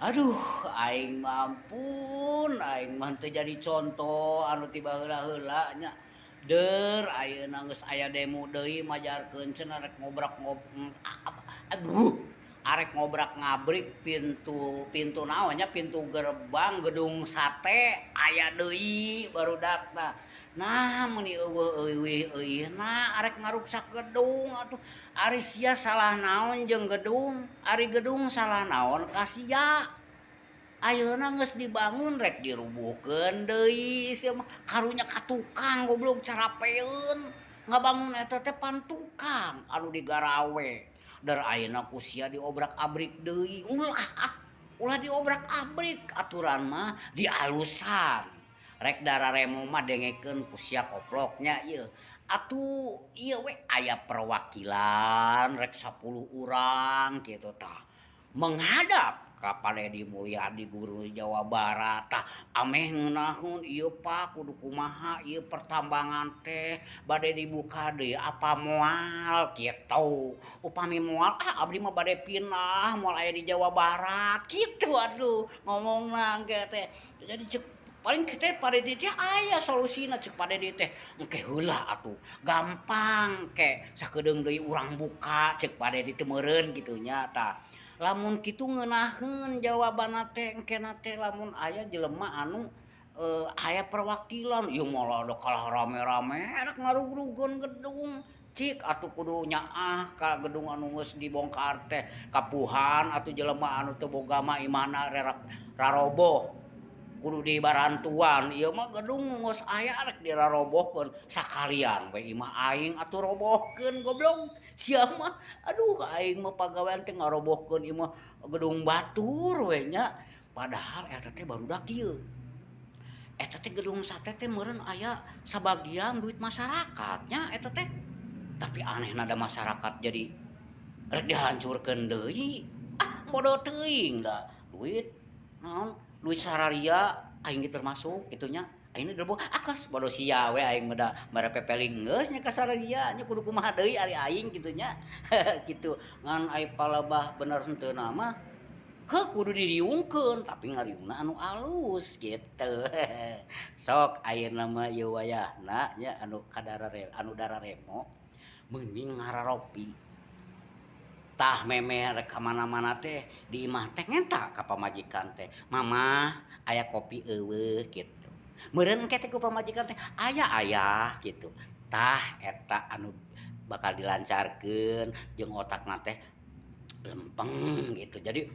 Aduh, aing mah ampun, aing mah teu jadi contoh anu ti baheula-heula nya. Deur ayeuna geus aya demo deui majarkeun cenah rek ngobrak ngob aduh, arek ngobrak ngabrik pintu pintu naon nya, pintu gerbang gedung sate aya deui barudak tah. Nah, meuni eueuh euwih euihna arek ngaruksak gedung atuh. Ari sia salah naon jeung gedung, ari gedung salah naon ka sia. Ayeuna geus dibangun rek dirubuhkeun deui sia mah. Karunya ka tukang goblok carapeun. Ngabangun eta teh pan tukang anu digarawe. Dar ayeuna ku sia diobrak-abrik deui. Ulah ah, ulah diobrak-abrik aturan mah dialusan. Rek dararemo mah dengekeun ku sia koploknya ieu. Atuh ieu we aya perwakilan rek 10 urang kitu tah. Menghadap ka Pak Dedi Mulyadi Gubernur Jawa Barat tah, ameh ngeunaheun ieu Pak, kudu kumaha ieu pertambangan teh, bade dibuka deui apa moal kitu. Upami moal ah abdi mah bade pindah moal aya di Jawa Barat kitu atuh ngomongna engke teh. Jadi cek paling kita Pak Dedi teh aya solusina, cek Pak Dedi teh engke heula atuh gampang ke sakedeung deui urang buka, cek Pak Dedi teh meureun kitu nya tah. Lamun kitu ngeunaheun jawabanna teh engkena teh lamun aya jelema anu aya perwakilan ieu moal ada kalah rame-rame rek ngarugrugeun gedung. Cik atuh kudu nyaah ka gedung anu geus dibongkar teh, kapuhan atuh jelema anu teu boga mah imahna rerak raroboh kudu dibarantuan. Ieu mah gedung geus aya rek dirarobohkeun sakalian we imah aing atuh robohkeun goblok sia mah. Aduh, aing mah pagawean teh ngarobohkeun imah gedung batur we nya, padahal eta teh barudak ieu eta teh gedung sate teh meureun aya sabagian duit masyarakatnya eta teh, tapi anehna da masyarakat jadi rek dihancurkeun deui. Ah, bodoh teuing da duit naon, duit sararia aing ge termasuk kitu nya. Aing ge akas bodoh sia we aing mah da mere pepeling geus nya ka sararia nya, kudu kumaha deui ari aing kitu nya kitu. Ngan ai palebah bener henteu mah heuh kudu diriungkeun, tapi ngariungna anu alus gitu. Sok ayeuna mah ieu wayahna nya anu kadarare anu dararemo mending ngararopi tah memeh rek ka mana-mana teh di imah teh ngenta ka pamajikan teh, "Mamah, aya kopi eueuh?" kitu. Meureun engke teh ku pamajikan teh aya aya kitu. Tah eta anu bakal dilancarkeun jeung otakna teh lempeng gitu. Jadi